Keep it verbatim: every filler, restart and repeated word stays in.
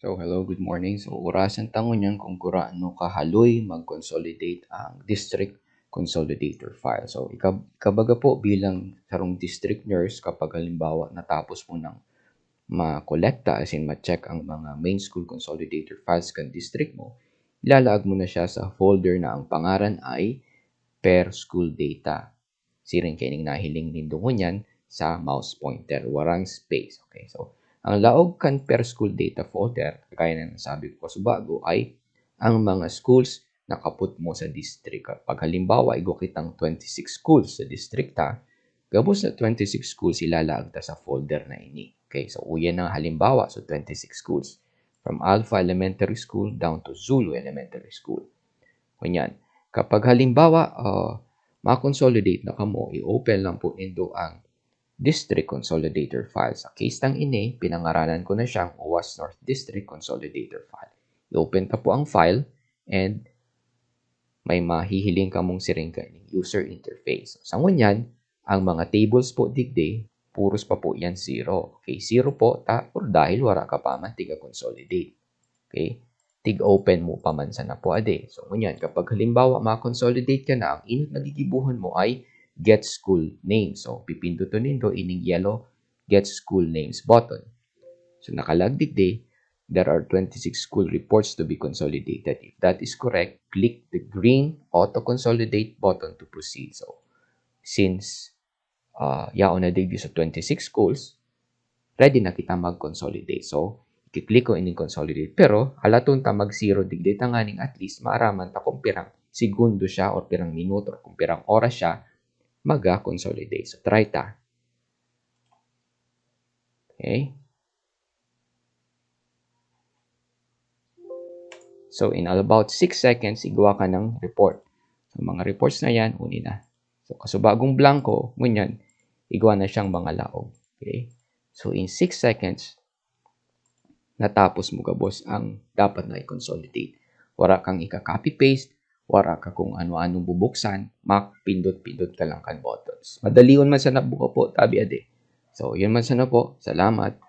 So, hello, good morning. So, orasan ta ngunyan kung kuraano kahaloy mag-consolidate ang district consolidator file. So, ika-, ikabaga po bilang sarong district nurse, kapag halimbawa natapos mo nang makolekta, as in ma-check ang mga main school consolidator files kan district mo, ilalaag mo na siya sa folder na ang pangaran ay per school data. Siring kaining nahiling nindo ngunyan sa mouse pointer, warang space. Okay, so ang laog kan per school data folder, kagaya na nasabi ko kasubago, ay ang mga schools na kapot mo sa district. Pag halimbawa, igwa kitang twenty-six schools sa distrikta, gabos na twenty-six schools ilalaag ta sa folder na ini. Okay, so uyan na halimbawa, so twenty-six schools. From Alpha Elementary School down to Zulu Elementary School. Ngunyan, kapag halimbawa, ah, ma-consolidate na kamo, i-open lang po nindo ang District Consolidator file. Sa case tang ini, pinangaranan ko na siyang Oas North District Consolidator file. I-open ta po ang file and may mahihiling kamong siring kaining user interface. Sa ngunyan, ang mga tables po digdi, puros pa po yan zero. Okay, zero po ta or dahil wara ka pa man tiga-consolidate. Okay? Tig-open mo pa man sana po ade. So, ngunyan, kapag halimbawa, ma-consolidate ka na, ang inot na gigibohon mo ay Get School Name. So, pipinduton nindo ining yellow Get School Names button. So, nakalag digdi, "There are twenty-six school reports to be consolidated." If that is correct, click the green Auto Consolidate button to proceed. So, since ah, yaon na digdi sa twenty-six schools, ready na kita mag-consolidate. So, i-click ko ining consolidate. Pero, halaton ta mag-zero digdi tanganing at least maaraman ta kung pirang segundo siya or pirang minuto or kung pirang oras siya maga-consolidate. So, try ta. Okay? So, in all about six seconds, igwa ka ng report. So, mga reports na yan, uni na. So, kasubagong blanco, ngunyan, igwa na siyang mga laog. Okay? So, in six seconds, natapos mo gabos ang dapat na i-consolidate. Wara kang ika-copy-paste, wara ka kung ano-anong bubuksan, mak-pindot-pindot ka lang kan buttons. Madalion man sana buka po, tabi ade. So, yun man sana po. Salamat.